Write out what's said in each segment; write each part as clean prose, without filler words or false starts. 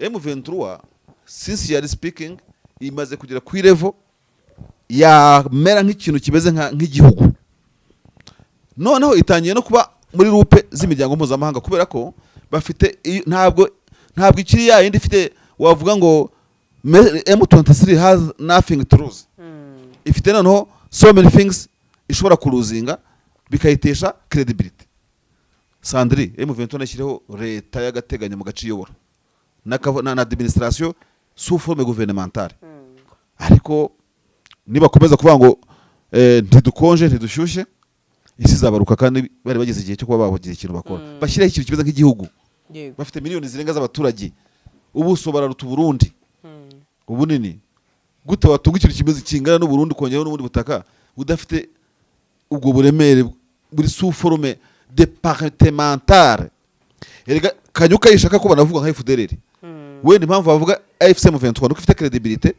M23, sincerely speaking, imaze kugera ku level yamera nk'ikintu kimeze nk'igihugu. Noneho itangiye no kuba muri loupe z'imiryango mpuzamahanga, kubera ko bafite ntabwo ikiri ya yindi ifite wavuga ngo M23 has nothing to lose. Ifite noneho so many things ishobora kulosinga, bikayitesha credibility. Sandri, M23 ishyireho leta y'agateganyo mu gace iyobora na administration sous forme gouvernementale. Ariko nibakomeza kuvuga ngo ntidukonje, ntidushyushye, isi izabaruka, kandi bari bageze igihe cyo kuba bagira ikintu bakora, bashyiraho ikintu kimeze nk'igihugu. Bafite miliyoni zirenga z'abaturage, ubuso bararuta Uburundi ubunini. Gute watunga ikintu kimeze kingana n'Uburundi, kongeraho n'ubundi butaka, udafite ubwo buremere buri sous forme départementale? Erega Kanyuka yishaka ko banavuga nka FDLR. Wenda impamvu bavuga AFC M23 nuko ifite credibility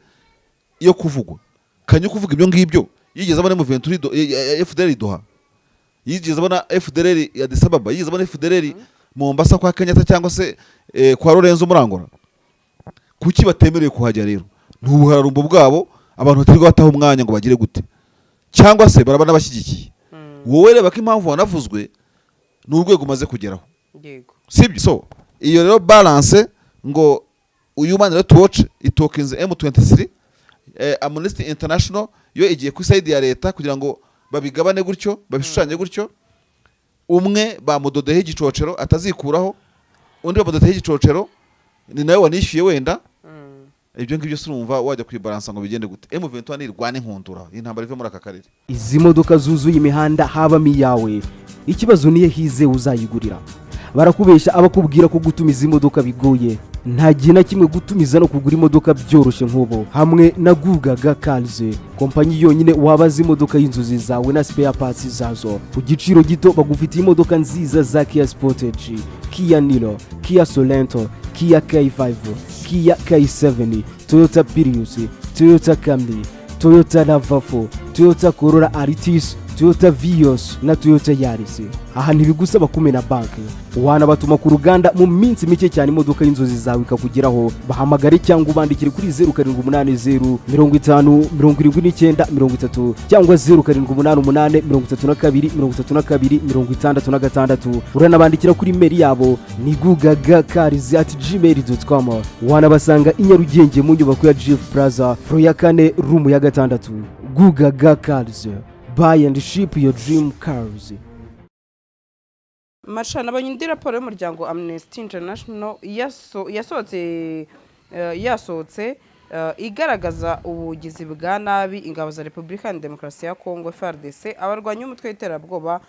yo kuvugwa. Kanyuka uvuga ibyo ngibyo yigeze abona M23 FDLR idoha? Yigeze abona FDLR ya Addis Ababa? Yigeze abona FDLR Mombasa kwa Kenyatta cyangwa se kwa Lorenzo Murangora? Kuki batemerewe kuhajya rero? Ni ubuhararumbo bwabo, abantu batirirwa bataha umwanya ngo bagire gute, cyangwa se baraba n'abashyigikiye. Wowe reba ko impamvu wanavuzwe ni urwego umaze kugeraho. Sibyo? So iyo rero balance ngo Human Rights Watch itokinze M23, Amnesty International yo igiye ku side ya leta, kugira ngo babigabane gutyo, babishushanye gutyo: umwe bamudodeho igicocero atazikuraho, undi bamudodeho igicocero, ni nawe wanishyuye wenda. Ibyo ngibyo sinumva wajya kuyibalansa ngo bigende gute. M23 nirwane inkundura, iyi ntambara ive muri aka karere. Izi modoka zuzuye imihanda, habamo iyawe? Ikibazo niyo hizewe uzayigurira. Barakubeshya abakubwira ko gutumiza imodoka bigoye. Nta gihe na kimwe gutumiza no kugura imodoka byoroshye nk'ubu hamwe na Gugaga Cars, kompanyi yonyine wabaza imodoka y'inzozi zawe na spare parts zazo ku giciro gito. Bagufitiye imodoka nziza za Kia Sportage, Kia Niro, Kia Sorento, Kia K5, Kia K7, Toyota Prius, Toyota Camry, Toyota RAV4, Toyota Corolla Altis, Toyota Vios na Toyota Yaris. Aha ntibigusaba kumena banki, wanabatuma ku ruganda, mu minsi mike cyane imodoka y'inzozi zawe ikakugeraho. Bahamagare cyangwa ubandikire kuri 0780507930 cyangwa 0788323266. Uranabandikira kuri email yabo ni gugagacars@gmail.com. Wanabasanga i Nyarugenge mu nyubako ya GF Plaza, floor ya kane, room ya gatandatu. Gugaga Cars, buy and ship your dream cars. Masha, nabonye indi raporo y'umuryango Amnesty International yasohotse, igaragaza ubugizi bwa nabi ingabo za Repubulika ya Demokarasi ya Kongo, FARDC, abarwanyi b'umutwe w'iterabwoba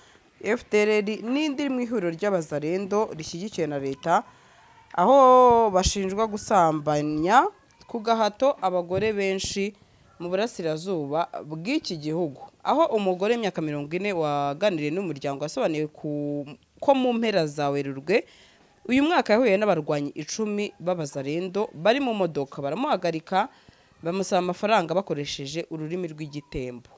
FDLR n'indi iri mu ihuriro ry'Abazarendo rishyigikiwe na leta, aho bashinjwa gusambanya ku gahato abagore benshi mu burasirazuba bw'iki gihugu, aho umugore w'imyaka 40 waganiriye n'umuryango yasobanuye ko mu mpera za Werurwe uyu mwaka yahuye n'abarwanyi 10 b'Abazarendo bari mu modoka, baramuhagarika, bamusaba amafaranga bakoresheje ururimi rw'igitembo.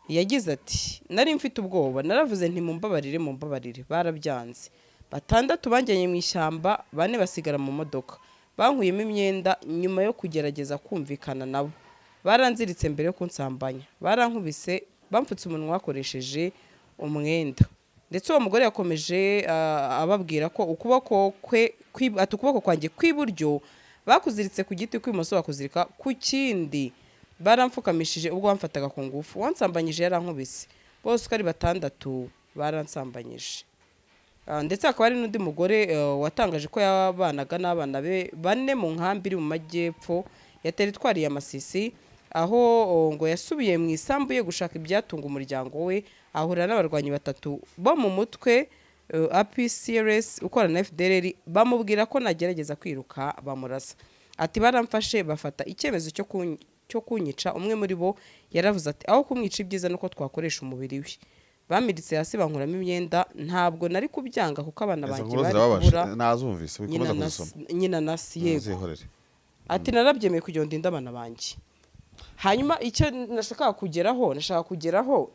Yagize ati: "Nari mfite ubwoba, naravuze nti mumbabarire, mumbabarire. Barabyanze. Batandatu banjyanye mu ishyamba, bane basigara mu modoka. Bankuyemo imyenda nyuma yo kugerageza kumvikana nabo. Baranziritse mbere yo kunsambanya, barankubise, bamfutse umunwa bakoresheje umwenda." Ndetse uwo mugore yakomeje ababwira ko ukuboko kwe ati: "Ukuboko kwanjye kw'iburyo bakuziritse ku giti, kw'ibumoso bakuzirika ku kindi. Baramfukamishije ubwo bamfataga ku ngufu. Uwansambanyije yarankubise. Bose uko ari batandatu baransambanyije." Ndetse hakaba hari n'undi mugore watangaje ko yabanaga n'abana be bane mu nkambi iri mu majyepfo ya teritwari ya Masisi, aho ngo yasubiye mu isambu ye gushaka ibyatunga umuryango we, ahurira n'abarwanyi batatu bo mu mutwe APCRS ukorana na FDLR, bamubwira ko nagerageza kwiruka bamurasa. Ati: "Baramfashe, bafata icyemezo cyo kunyica. Umwe muri bo yaravuze ati aho kumwica ibyiza nuko twakoresha umubiri we. Bamiritse hasi, bankuramo imyenda. Ntabwo nari kubyanga kuko abana Izo banjye nkuru bari zirababaje. kubura Nazumvise. nyina Wikomeza na kuzisoma. nyina na si." Yego. Zihorere. Ati: "Narabyemeye kugira ngo ndinde abana banjye." Hanyuma icyo nashakaga kugeraho,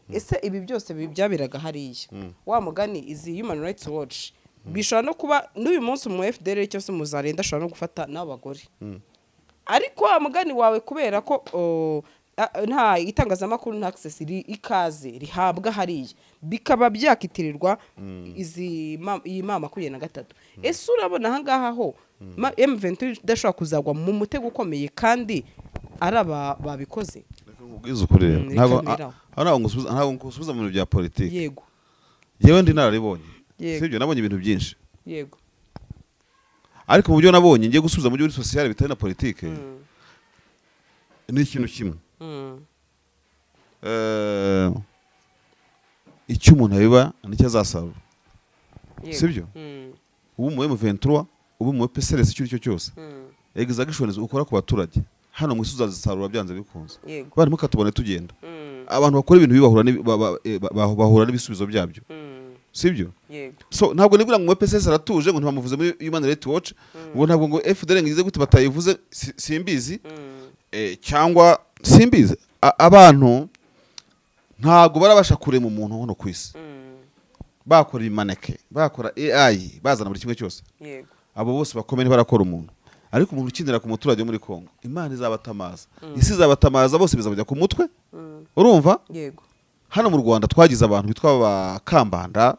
ese ibi byose byaberaga hariya, wa mugani izi Human Rights Watch Bishobora no kuba n'uyu munsi umu FDLR cyangwa se umuzarenda ashobora no gufata n'abagore, ariko wa mugani wawe, kubera ko nta itangazamakuru, nta access ikaze rihabwa hariya, bikaba byakitirirwa iyi M23. Ese urabona ahangaha ho M23 idashobora kuzagwa mu mutego ukomeye kandi ari aba babikoze? Reka nkubwize ukuri rero. Reka Ntabwo mberaho. ntabwo ngusubiza mu bintu bya politiki. Yewe, ndi nararibonye. Sibyo, nabonye ibintu byinshi, ariko mu byo nabonye ngiye gusubiza mu byo muri social bitari na politiki, ni ikintu kimwe. Icyo umuntu abiba nicyo azasarura. Sibyo? Ubu mu M23, ubu mu PSRS, icyo ari cyo cyose, exactions ukora ku baturage hano mu isi uzazisarura byanze bikunze. Bari mukatubone tugenda. Abantu bakora ibintu bibi bahura n'ibisubizo byabyo. Sibyo? Yego. So ntabwo nibwira ngo mu PSS aratuje, ngo ntibamuvuze muri Human Rights Watch, ngo ntabwo ngo FDL ngo ize gute batayivuze, simbizi. Cyangwa simbizi. Abantu ntabwo barabasha kurema umuntu hano ku isi. Bakora imaneke, bakora AI, bazana buri kimwe cyose. Abo bose bakomeye ntibarakora umuntu. Ariko umuntu ukinira ku muturage wo muri Kongo, Imana izabatamaza, isi izabatamaza, bose bizabajya ku mutwe. Urumva? Yego. Hano mu Rwanda twagize abantu bitwa ba Kambanda,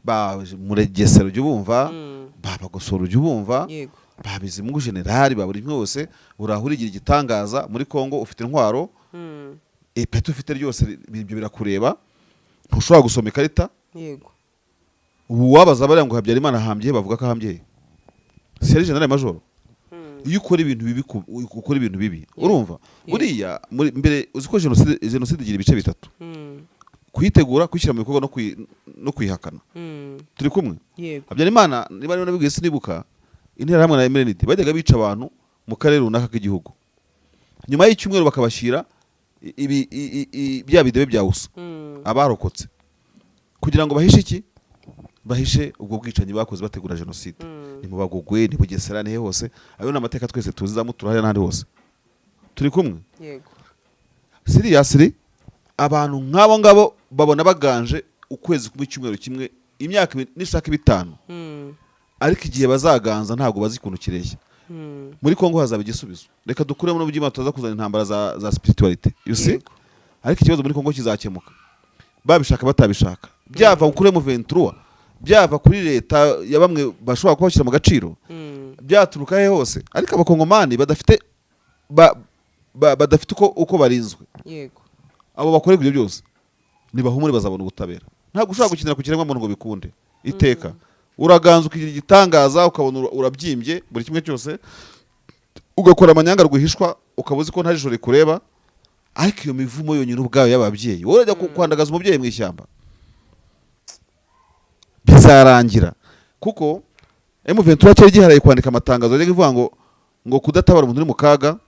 ba Muregesero, ujya ubumva, ba Bagosora, ujya ubumva, ba Bizimungu generali, ba buri kimwe wose. Uraho urigira igitangaza muri Kongo, ufite intwaro, ipeti ufite ryose, ibyo birakureba, ntushobora gusoma ikarita. Ubu wabaza bariya ngo Habyarimana ahambye he, bavuga ko ahambye he? Si yari generali majoro? Iyo ukora ibintu bibi ukora ibintu bibi, urumva? Buriya mbere uzi ko jenoside igira ibice bitatu: kuyitegura, kuyishyira mu bikorwa no kuyihakana. Turi kumwe? Yego. Habyarimana, niba ariwe nabibwiye sinibuka, Interahamwe na MRND bajyaga bica abantu mu karere runaka k'igihugu, nyuma y'icyumweru bakabashyira ibi bya bidebe bya usa, abarokotse, kugira ngo bahishe iki? Bahishe ubwo bwicanyi bakoze bategura jenoside. Ni mu Bagogwe, ni Bugesera, ni he hose. Ayo ni amateka twese tuzi, za Mutura hariya n'ahandi hose. Turi kumwe? Yego. Seriously, abantu nk'abo ngabo babona baganje ukwezi kumwe, icyumweru kimwe, imyaka 2, nishaka 5, ariko igihe bazaganza ntabwo bazi ukuntu kireshya. Muri Kongo hazaba igisubizo. Reka dukuremo n'ubyima, tutaza kuzana intambara za spirituality, you see? Yego. Ariko ikibazo muri Kongo kizakemuka babishaka batabishaka, byava kuri M23, byava kuri leta ya bamwe bashobora kubashyira mu gaciro, byaturuka he hose, ariko Abakongomani badafite badafite uko barinzwe, abo bakora ibyo byose nibahumure, bazabona ubutabera. Ntabwo ushobora gukinira ku kiremwamuntu ngo bikunde iteka. Uraganza ukigira igitangaza, ukabona urabyimbye buri kimwe cyose, ugakora amanyanga rwihishwa, ukaba uzi ko nta jisho rikureba. Ariko iyo mivumo yonyine ubwayo y'ababyeyi, wowe urajya kwandagaza umubyeyi mu ishyamba, bizarangira. Kuko M23 cyari giharaye kwandika amatangazo yajyaga ivuga ngo kudatabara umuntu uri mu kaga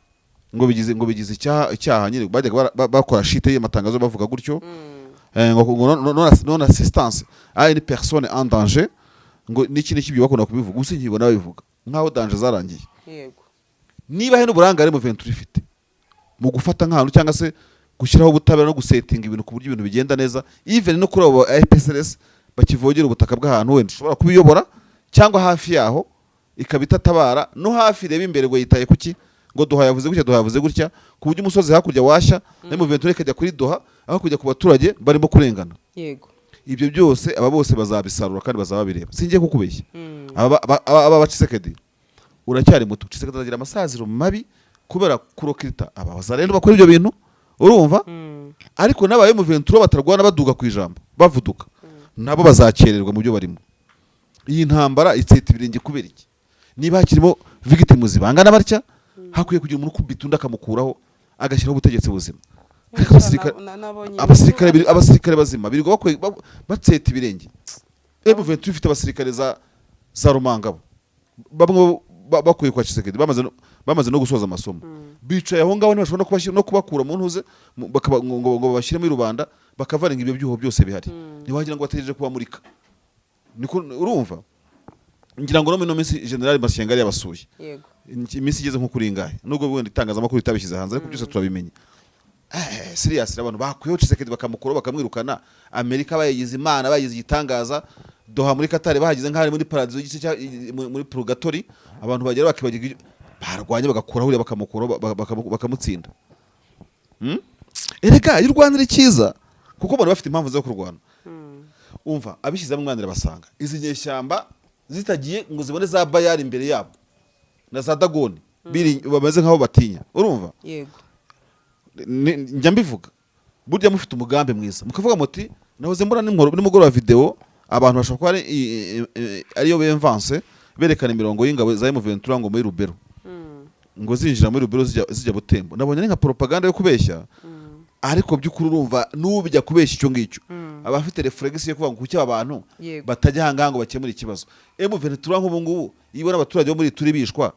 ngo bigize icyaha nyine. Bajyaga bakora shite y'amatangazo bavuga gutyo, ngo non assistance à une personne en danger, ngo n'iki n'iki. Ibyo bakunda kubivuga, gusa nkibona babivuga nkaho danger zarangiye. Niba hari n'uburangare M23 ifite mu gufata nk'ahantu cyangwa se gushyiraho ubutabera no gusetinga ibintu ku buryo ibintu bigenda neza, even no kuri abo APSLS bakivogera ubutaka bw'ahantu wenda ushobora kubiyobora cyangwa hafi yaho, ikaba itatabara no hafi, ireba imbere ngo yitaye kuki, ngo Doha yavuze gutya, Doha yavuze gutya, ku buryo umusozi hakurya washya na M23 ikajya kuri Doha aho kujya ku baturage barimo kurengana. Ibyo byose aba bose bazabisarura kandi bazaba babireba, singiye kukubeshya. Aba Tshisekedi, uracyari muto, Tshisekedi azagira amasaziro mabi kubera kurokirita aba bazarendo bakora ibyo bintu, urumva? Ariko n'aba M23 batarwana baduga ku ijambo bavuduka, nabo bazakererwa mu byo barimo. Iyi ntambara itseta ibirenge kubera iki? Niba hakirimo victims bangana batya, hakwiye kugira umuntu ukubita undi akamukuraho, agashyiraho ubutegetsi buzima. Ariko Nabonye abasirikare bazima birirwa batseta ibirenge. M23 ifite abasirikare za Rumangabo, bamwe bakuye kwa Tshisekedi, bamaze no gusoza amasomo, bicaye aho ngaho, ntibashobora no kubakura mu ntuze ngo babashyire muri rubanda, bakavaringa ibyo byuho byose bihari. Ntiwagira ngo bategereje kubamurika. Niko, urumva, ngira ngo no muri ino minsi General Masenga yari yabasuye. Iminsi igeze nko kuri ingahe, nubwo wenda itangazamakuru ritabishyize hanze, ariko byose turabimenya. Serious, abantu bakuyeho Tshisekedi, bakamukuraho, bakamwirukana. Amerika bayigize imana, bayigize igitangaza. Doha muri Qatar bahagize nk'aho ari muri paradizo, igice cya muri purgatori. Abantu bagera bakibagirwa barwanya, bagakuraho uriya, bakamukuraho, bakamutsinda. Erega iyo urwanira icyiza, kuko abantu bafite impamvu zo kurwana, umva, abishyizemo umwana irabasanga. Izi nyeshyamba zitagiye ngo zibone za Bayari imbere yabo na za Dagoni, bameze nk'aho batinya, urumva? Yego. Njya mbivuga, burya mufite umugambi mwiza, mukavuga muti nahoze mbona nimugoroba video, abantu bashobora kuba ariyo bemvanse, berekana imirongo y'ingabo za M23 ngo muri Rubero, ngo zinjira muri Rubero zijya Butembo. Nabonye ari nka propaganda yo kubeshya, ariko by'ukuri urumva n'ubijya kubeshya icyo ngicyo aba afite réflexe yo kuvuga ngo kuki aba bantu batajya ahangaha ngo bakemure ikibazo. M23 nk'ubu ngubu iyo ibona abaturage bo muri turi bishwa,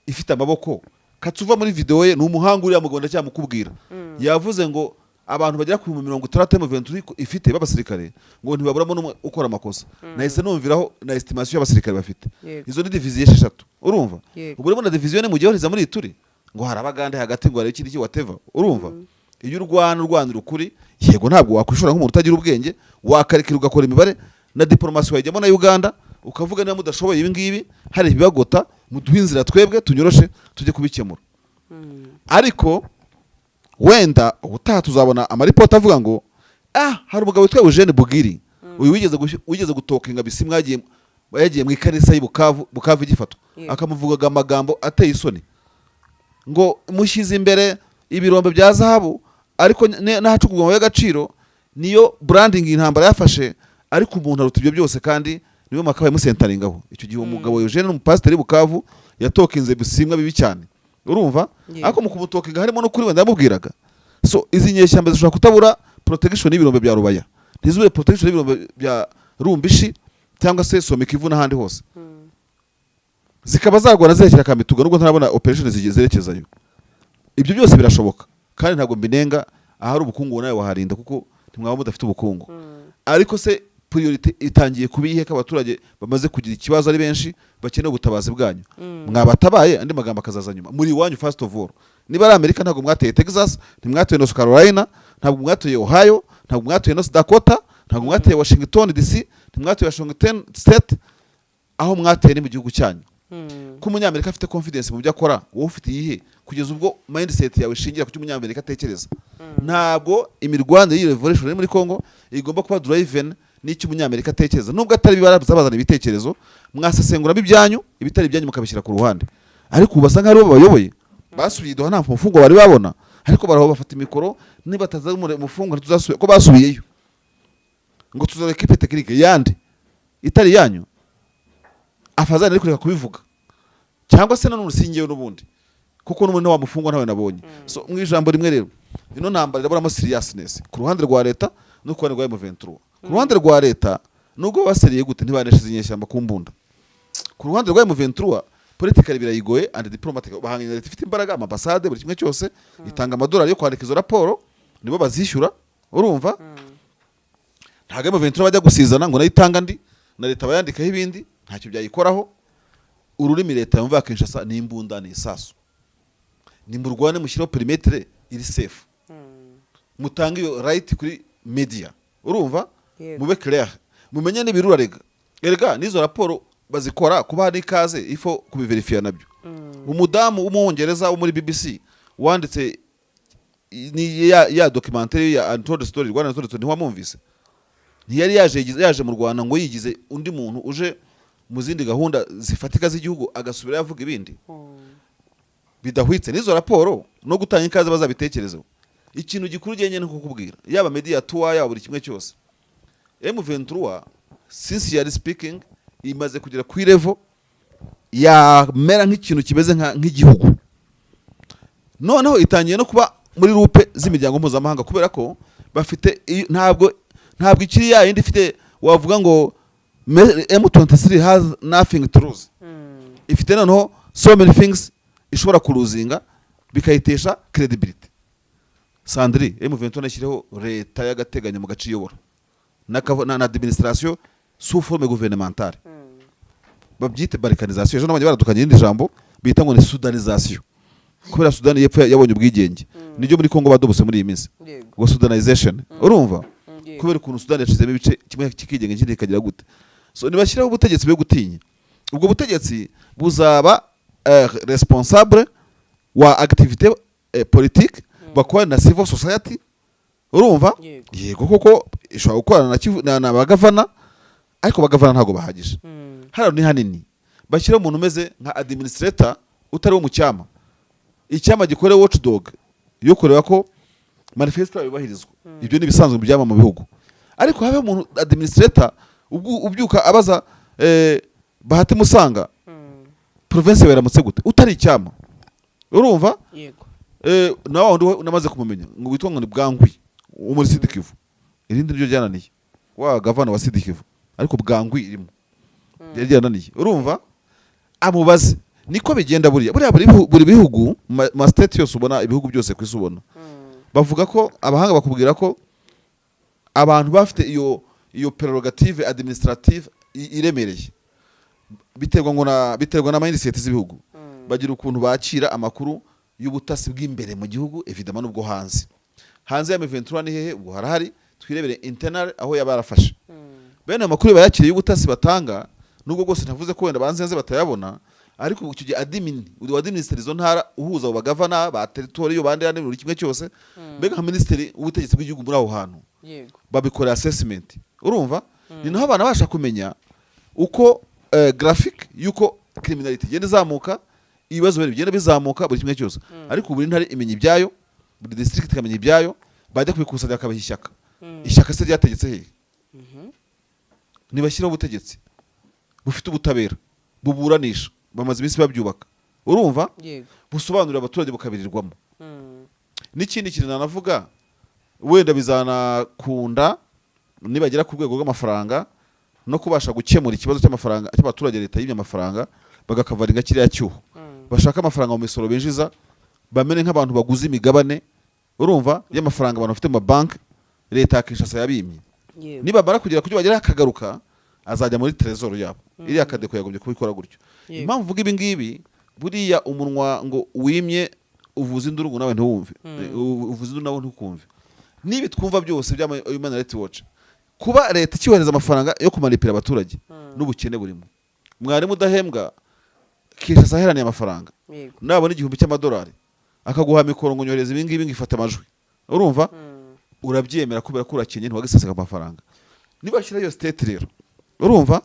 ifite amaboko. Katsuva muri video ye, ni umuhanga uriya mugabo, ndacyamukubwira, yavuze ngo abantu bagera ku 60,000 M23 ifite b'abasirikare, ngo ntibaburamo n'umwe ukora amakosa. Nahise numviraho na estimation y'abasirikare bafite. Izo ni diviziyo 6, urumva? Yego. Ubwo urimo na diviziyo ni mu gihe muri turi ngo hari abagande hagati, ngo hari ikindi ki, whatever. Urumva, iyo urwana urwanira ukuri, yego, ntabwo wakwishora nk'umuntu utagira ubwenge, wakarekera ugakora imibare na diplomasi, wayijyamo na Uganda, ukavuga niba mudashoboye ibi ngibi, hari ibibagota, muduhe inzira twebwe tunyoroshe tujye kubikemura. Ariko wenda ubutaha tuzabona amaripoti avuga ngo hari umugabo witwa Eugene Bugiri, uyu wigeze gutokinga Bisimwa, yagiye mu ikanisa y'i Bukavu, Bukavu igifatwa, akamuvugaga amagambo ateye isoni, ngo mushyize imbere ibirombe bya zahabu, ariko n'ahacukurwa amabuye y'agaciro niyo branding intambara yafashe, ariko umuntu aruta ibyo byose, kandi niwe makabaye musentaringaho. Icyo gihe umugabo Eugene n'umupasiteri w'i Bukavu yatokinze Bisimwa bibi cyane, urumva? Ariko mu kumutokinga harimo n'ukuri wenda yamubwiraga. So izi nyeshyamba zishobora kutabura protection y'ibirombe bya Rubaya, ntizibure protection y'ibirombe bya Rumbishi cyangwa se Somikivu n'ahandi hose, zikaba zarwana zerekera Kamituga, nubwo ntarabona operation zerekezayo. Ibyo byose birashoboka kandi ntabwo mbinenga. Ahari ubukungu nawe waharinda, kuko ntimwaba mudafite ubukungu. Ariko se priorité itangiye kuba iyihe, ko abaturage bamaze kugira ikibazo ari benshi, bakeneye ubutabazi bwanyu? Mwabatabaye, andi magambo akazaza nyuma. Muri iwanyu first of all. Niba ari Amerika, ntabwo mwateye Texas, ntimwateye North Carolina, ntabwo mwateye Ohio, ntabwo mwateye North Dakota, ntabwo mwateye Washington DC, ntimwateye Washington State. Aho mwateye ni mu gihugu cyanyu. Ko umunyamerika afite confidence mu byo akora, wowe ufite iyihe, kugeza ubwo mindset yawe ishingira ku cyo umunyamerika atekereza? Ntabwo imirwanire y'iyi revolution iri muri Congo igomba kuba driven n'icyo umunyamerika atekereza, nubwo atari bazana ibitekerezo, mwasesenguramo ibyanyu, ibitari ibyanyu mukabishyira ku ruhande. Ariko ubu basa nk'aho aribo babayoboye. Basubiye i Doha, nta mufungwa bari babona, ariko baraho bafata mikoro, niba bataza umufungwa ntituzasubira, ko basubiyeyo ngo tuzora équipe technique yandi itari yanyu. Afazari ari kureka kubivuga, cyangwa se nanone singewe n'ubundi, kuko n'ubundi wa mufungwa ntawe nabonye. So mu ijambo rimwe rero, ino ntambara iraburamo seriousness ku ruhande rwa leta no ku ruhande rwa M23. Ku ruhande rwa leta, nubwo baseriye gute, ntibaneshe inyeshyamba ku mbunda. Ku ruhande rwa M23, politically birayigoye and diplomatic, bahanganye na leta ifite imbaraga, amabasade, buri kimwe cyose, itanga amadolari yo kwandika izo raporo, nibo bazishyura. Urumva, ntabwo M23 bajya gusizana ngo nayo itanga andi, na leta bayandikaho ibindi, ntacyo byayikoraho. Ururimi leta yumva ya Kinshasa ni imbunda, ni isasu. Ni murwane, mushyireho périmètre iri safe, mutange iyo right kuri media, urumva? Mube clair, mumenye n'ibirura. Rega erega n'izo raporo bazikora kuba hari ikaze ifo kubiverifiya nabyo. Umudamu w'umwongereza wo muri BBC wanditse ni ya documentaire ya Untold Story, Rwanda Untold Story, ntiwamwumvise? Ntiyari yaje mu Rwanda ngo yigize undi muntu uje mu zindi gahunda zifatika z'igihugu, agasubira yavuga ibindi bidahwitse? N'izo raporo no gutanga ikaze bazabitekerezeho. Ikintu gikuru ugenge ni kukubwira, yaba media tour, yaba buri kimwe cyose, M23 sincerely speaking imaze kugera ku level yamera nk'ikintu kimeze nk'igihugu. Noneho itangiye no kuba muri loupe z'imiryango mpuzamahanga, kubera ko bafite ntabwo ikiri ya yindi ifite wavuga ngo M23 has nothing to lose. Ifite noneho so many things ishobora kuruzinga, bikayitesha credibility. Sandri, M23 ishyireho leta y'agateganyo mu gace iyobora na administration sous forme gouvernementale, babyite balkanisation. Ejo nabonye baradukanye irindi jambo bita ngo ni soudanisation. Kubera Sudani y'Epfo yabonye ubwigenge, nibyo muri Kongo badobose muri iyi minsi ngo Sudanization, urumva? Kubera ukuntu Sudani yacizemo ibice, kimwe kikigenga, ikindi kikagira gute. So nibashyiraho ubutegetsi bwo gutinya, ubwo butegetsi buzaba responsable wa activité politique, bakorana na civil society, urumva? Yego. Yego, koko ishobora gukorana na, na bagavana, ariko bagavana ntabwo bahagije. Hano ni hanini. Bashyiraho umuntu umeze nka administrator utari wo mu cyama, icyama gikore watchdog yo kureba ko manifesto yubahirizwa. Ibyo ni ibisanzwe mu byama mu bihugu, ariko habe umuntu administrator ubyuka abaza Bahati Musanga, province yawe gute, utari icyama, urumva? Yego. Na wa wundi we unamaze kumumenya ngo witwa ngo ni Bwangwi wo muri Sud Kivu, irindi ryo ryananiye wa gavana wa Sud Kivu, ariko Bwangwi irimo ryari ryananiye, urumva? Amubaze niko bigenda buriya. Buriya buri bihugu, ma state yose ubona, ibihugu byose ku isi ubona, bavuga ko abahanga bakubwira ko abantu bafite iyo prerogative administrative iremereye, biterwa ngo na biterwa na mindset z'ibihugu, bagira ukuntu bakira amakuru y'ubutasi bw'imbere mu gihugu, évidemment n'ubwo hanze. Hanze ya M23 ni hehe? Ubwo harahari, twirebere internal aho yaba yarafashe. Bene ayo makuru bayakiriye y'ubutasi batanga, nubwo bwose ntavuze ko wenda banze batayabona, ariko icyo gihe admin wa administer izo ntara, uhuza abo bagavana ba territorial bande bande, buri kimwe cyose, mbega nka minisitiri w'ubutegetsi bw'igihugu muri aho hantu, babikorera assessment, urumva? Ni naho abantu babasha kumenya uko graphic y'uko criminality igenda izamuka, ibibazo bigenda bizamuka, buri kimwe cyose. Ariko buri ntara imenya ibyayo, buri district ikamenya ibyayo, bajya kubikusanya bakabaha ishyaka. Ishyaka se ryategetse hehe? Ntibashyiraho ubutegetsi bufite ubutabera buburanisha, bamaze iminsi babyubaka, urumva? Yego. Busobanurira abaturage, bukabirirwamo. N'ikindi kintu nanavuga, wenda bizanakunda nibagera ku rwego rw'amafaranga no kubasha gukemura ikibazo cy'amafaranga cy'abaturage leta yibye amafaranga, bagakavaringa kiriya cyuho, bashaka amafaranga mu misoro binjiza, bamere nk'abantu baguze imigabane, urumva, y'amafaranga abantu bafite mu mabanki leta ya Kinshasa yabimye. Nibamara kugera ku byo bageraho, akagaruka azajya muri trésor yabo. Iriya CADECO yagombye kubikora gutyo. Impamvu uvuga ibi ngibi, buriya umunwa ngo wimye uvuza induru ngo nawe ntiwumve. Uvuza induru nawe ntukumve. Nibi twumva byose bya Human Rights Watch, kuba leta icyohereza amafaranga yo kumanipira abaturage n'ubukene burimo, mwarimu udahembwa, Kinshasa aheraniye amafaranga, nabona 1000 cy'amadolari akaguha mikoro ngo nyohereze ibi ngibi, ngifata amajwi, urumva? Urabyemera kubera ko urakenye, ntiwagiseseka amafaranga. Niba bashyiraho iyo state rero, urumva,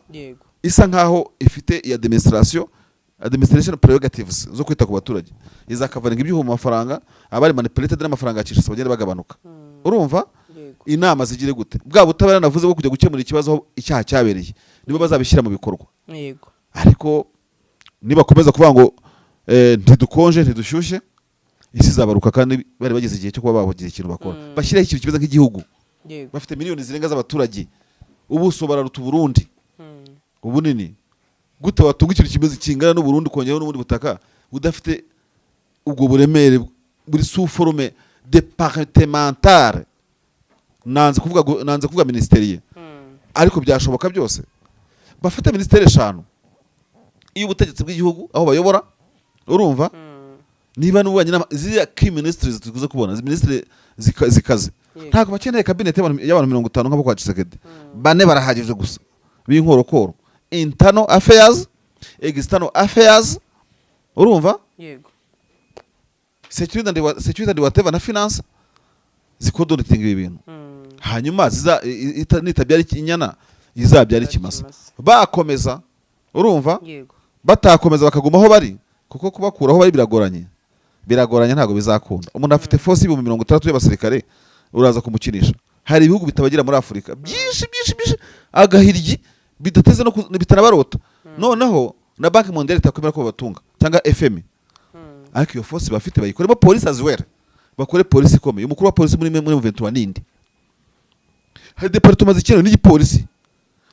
isa nkaho ifite iyi administration prerogatives zo kwita ku baturage, izakavaringa ibyuho mu mafaranga, abari manipulated n'amafaranga ya Kinshasa bagenda bagabanuka, urumva? Yego. Inama zigire gute, bwa butabera navuze bwo kujya gukemura ikibazo aho icyaha cyabereye, nibo bazabishyira mu bikorwa. Ariko nibakomeza kuvuga ngo ntidukonje ntidushyushye, isi izabaruka kandi bari bageze igihe cyo kuba bagira ikintu bakora. Bashyiraho ikintu kimeze nk'igihugu. Bafite miliyoni zirenga z'abaturage, ubuso bararuta Uburundi ubunini. Gute watunga ikintu kimeze kingana n'Uburundi, kongeraho n'ubundi butaka, udafite ubwo buremere buri sous forme départementale? Nanze kuvuga ministériel, ariko byashoboka byose. Bafate minisiteri eshanu y'ubutegetsi bw'igihugu aho bayobora, urumva? Niba n'ububanyi ziriya key ministries tukuze kubona, izi minisitiri zikaze, ntabwo bakeneye cabinet y'abantu 50 nk'abo kwa Tshisekedi. Bane barahagije gusa b'inkorokoro: internal affairs, external affairs, urumva? Yego. Security and whatever na finance, zikodonetinga ibi bintu. Hanyuma nitabyara inyana izabyara ikimasa. Ikimasa. Bakomeza, urumva? Yego. Batakomeza bakaguma aho bari, kuko kubakura aho bari biragoranye, biragoranye, ntabwo bizakunda. Umuntu afite force 60,000 y'abasirikare, uraza kumukinisha? Hari ibihugu bitabagira muri Afurika byinshi byinshi byinshi, agahiryi bidateze no bitanabarota. Noneho na Banque mondiale itakwemera ko babatunga, cyangwa FMI. Ariko iyo force bafite bayikoremo polisi as well, bakore polisi ikomeye. Umukuru wa polisi muri M23 ninde? Hari département zikenewe n'igipolisi,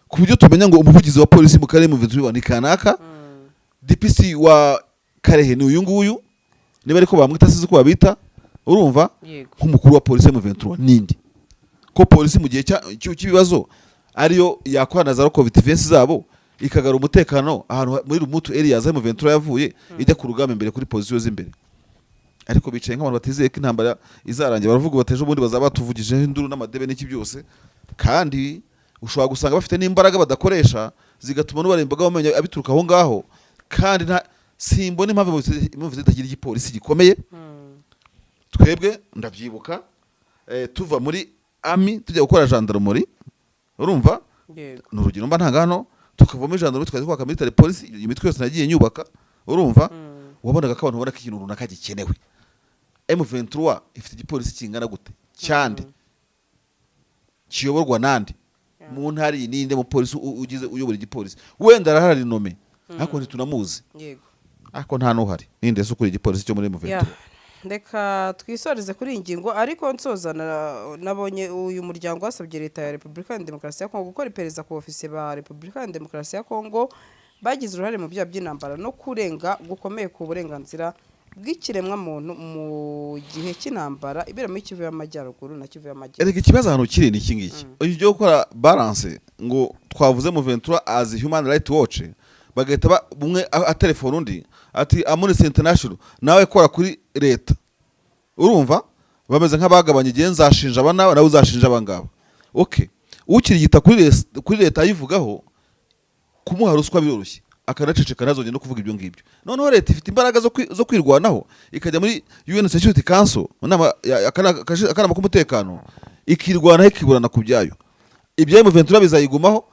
ku buryo tumenya ngo umuvugizi wa polisi mu karere M23 ni kanaka, DPC wa Karehe ni uyu nguyu, niba ariko bamwita, sizi uko babita, urumva? Yego. Nk'umukuru wa polisi M23 ninde? Ko polisi mu gihe cy'ibibazo ariyo yakorana na za local defense zabo, ikagarura umutekano ahantu muri remote areas aho M23 yavuye ijya ku rugamba imbere kuri position z'imbere. Ariko bicaye nk'abantu batizeye ko intambara izarangira. Baravuga bati: "Ejo bundi bazaba batuvugijeho induru n'amadebe n'iki byose." Kandi ushobora gusanga bafite n'imbaraga badakoresha, zigatuma n'ubarembaga bamenya abituruka aho ngaho. Kandi nta simbona impamvu itagira igipolisi gikomeye. Twebwe ndabyibuka, tuva muri army tujya gukora gendarmerie, urumva? Ni urugero mba ntanga hano. Tukava muri gendarmerie tukajya kwaka military police. Iyo mitwe yose nagiye nyubaka, urumva? Wabonaga ko abantu babona ko ikintu runaka gikenewe. M23 ifite igipolisi kingana gute cyande, kiyoborwa nande mu ntara iyi? Ninde mupolisi ugize uyobora igipolisi? Wenda arahari nommé, ariko ntitunamuzi. Ariko nta n'uhari. Ninde se ukuriye igipolisi cyo muri M23? Ya, reka twisoreze kuri iyi ngingo. Ariko nsoza, nabonye uyu muryango wasabye Leta ya Repubulika ya Demokarasi ya Kongo gukora iperereza ku ofisiye ba Repubulika ya Demokarasi ya Kongo bagize uruhare mu byaha by'intambara no kurenga gukomeye ku burenganzira bw'ikiremwamuntu mu gihe cy'intambara ibera muri Kivu y'Amajyaruguru na Kivu y'Amajyepfo. Erega ikibazo ahantu kiri ni iki ngiki: iyo ugiye gukora balance ngo twavuze M23 as Human Rights Watch, bagahita umwe atelefona undi ati: "Amnesty International nawe kora kuri leta." Urumva bameze nk'abagabanya igihe: nzashinja aba nawe, nawe uzashinja aba ngaba. Okay, ukirigita kuri leta ayivugaho, kumuha ruswa biroroshye, akanaceceka, ntazongere no kuvuga ibyo ngibyo. Noneho leta ifite imbaraga zo kwirwanaho, ikajya muri UN Security Council, mu nama akanama k'umutekano, ikirwanaho, ikiburana ku byayo. Ibya M23 bizayigumaho,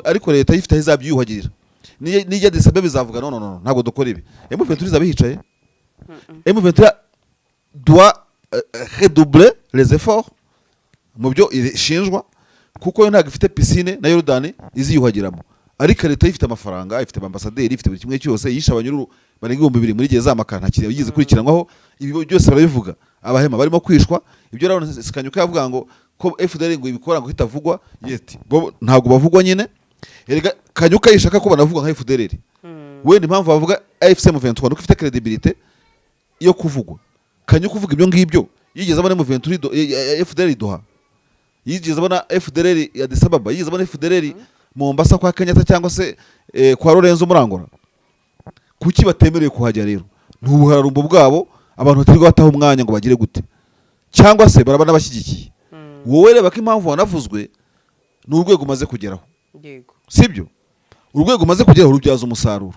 ariko leta ifite aho izabyiyuhagirira. Nijya Addis Abeba bizavuga: "No, no, no, ntabwo dukora ibi." M23 izaba yicaye. M23 doit redoubler les efforts mu byo ishinjwa, kuko yo ntabwo ifite piscine na Yorodani iziyuhagiramo. Ariko leta ifite amafaranga, ifite ambasaderi, ifite buri kimwe cyose. Yishe abanyururu barenga 2000 muri gereza y'amakara, nta kintu yigeze ikurikiranwaho. Ibi byose barabivuga, abahema barimo kwishwa. Ibyo rero Sikanyuka yavuga ngo ko FDLR ngo ibikora ngo itavugwa, yeti bo ntabwo bavugwa nyine. Erega Kanyuka yishaka ko banavuga nka FDLR. Wenda impamvu bavuga AFC M23 nuko ifite credibility yo kuvugwa. Kanyuka uvuga ibyo ngibyo yigeze abona M23 FDLR iduha? Yigeze abona FDLR ya Addis Ababa? Yigeze abona FDLR Mombasa kwa Kenyatta cyangwa se kwa Lorenzo Murangora? Kuki batemerewe kuhajya rero? Ni ubuhararumbo bwabo. Abantu batirirwa bataha umwanya ngo bagire gute, cyangwa se baraba n'abashyigikiye. Wowe reba ko impamvu wanavuzwe ni urwego umaze kugeraho. Sibyo? Urwego umaze kugeraho rubyaza umusaruro.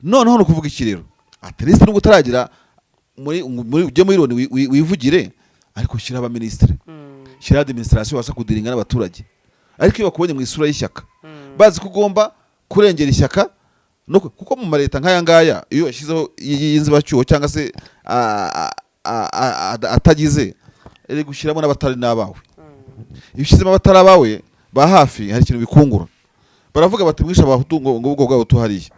Noneho ni ukuvuga iki rero? At least nubwo utaragira muri ujye muri Loni wivugire, ariko shyiraho abaminisitiri, shyiraho administration wabasha kudealinga n'abaturage. Ariko iyo bakubonye mu isura y'ishyaka, bazi ko ugomba kurengera ishyaka no kuko mu maleta nk'aya ngaya, iyo yashyizeho y'inzibacyuho cyangwa se atagize iri gushyiramo n'abatari n'abawe, iyo ushyizemo abatari abawe ba hafi, hari ikintu bikungura. Baravuga bati: "Mwishe Abahutu," ngo ubwo bwabo tuhariye.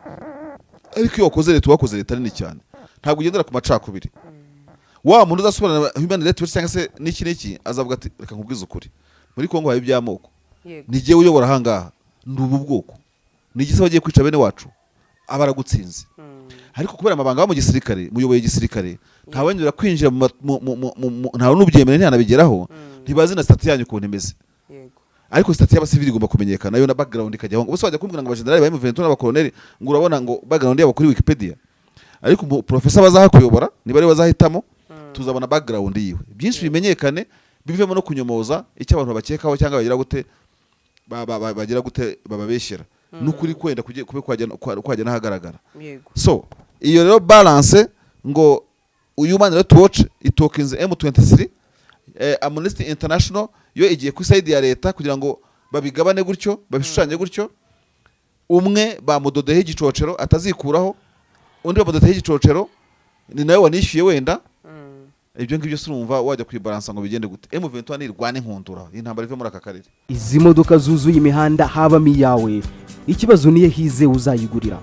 Ariko iyo wakoze leta, wakoze leta nini cyane, ntabwo ugendera ku macakubiri. Wa muntu uzasobanura Human Rights Watch cyangwa se n'iki n'iki azavuga ati: "Reka nkubwize ukuri, muri Kongo haba iby'amoko." Ni jyewe uyobora ahangaha, ndi ubu bwoko, ni igise bagiye kwica bene wacu, aba aragutsinze. Ariko kubera amabanga aba mu gisirikare, muyoboye igisirikare, ntawemerera kwinjira mu ma- mu- mu- mu- mu- mu- ntawe n'ubyemera, ntiyanabigeraho. Ntibazi na statut yanyu ukuntu imeze. Ariko statut y'abasivili igomba kumenyekana yo na background ikajyaho. Ubuse wajya kumbwira ngo abajenerali ba M23 n'abakoloneli, ngo urabona ngo background yabo kuri Wikipedia? Ariko umu professor bazahakuyobora, niba ari bazahitamo, tuzabona background yiwe, byinshi bimenyekane, bivemo no kunyomoza icyo abantu babakekaho cyangwa bagira gute, bagira gute, bababeshyera n'ukuri kwenda kube kwajya n'ahagaragara. So iyo rero balance ngo Human Rights Watch itokinze M23, Amnesty International yo igiye ku side ya leta kugira ngo babigabane gutyo, babishushanye gutyo. Umwe bamudodeho igicocero atazikuraho, undi bamudodeho igicocero ni nawe wanishyuye wenda. Ibyo ngibyo sinumva wajya kuyibalansa ngo bigende gute. M23 nirwane inkundura, intambara ive muri aka karere. Izi modoka zuzuye imihanda habamo iyawe? Ikibazo niyo hize uzayigurira.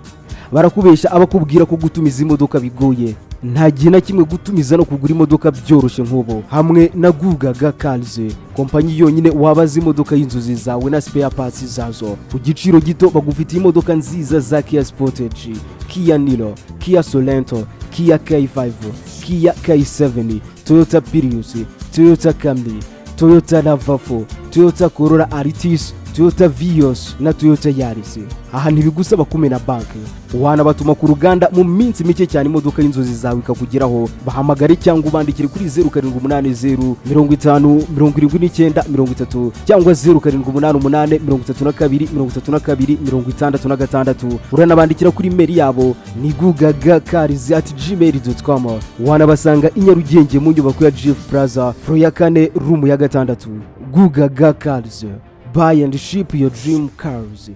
Barakubesha abakubwira ko gutumiza imodoka bigoye. Nta gihe na kimwe gutumiza no kugura imodoka byoroshye nk'ubu hamwe na Gugaga Cars, kompanyi yonyine wabaza imodoka y'inzozi zawe na spare parts zazo ku giciro gito. Bagufitiye imodoka nziza za Kia Sportage, Kia Niro, Kia Sorento, Kia K5, Kia K7, Toyota Prius, Toyota Camry, Toyota RAV4, Toyota Corolla Altis. Toyota Vios na Toyota Yaris. Aha ntibigusaba kumena banki, wanabatuma ku ruganda mu minsi mike cyane imodoka y'inzozi zawe ikakugeraho. Bahamagare cyangwa ubandikire kuri 0780507930 cyangwa 0788323266. Uranabandikira kuri email yabo ni gugagacars@gmail.com. Wanabasanga i Nyarugenge mu nyubako ya GF Plaza, floor ya kane, room ya gatandatu. Gugaga Cars, buy and ship your dream cars.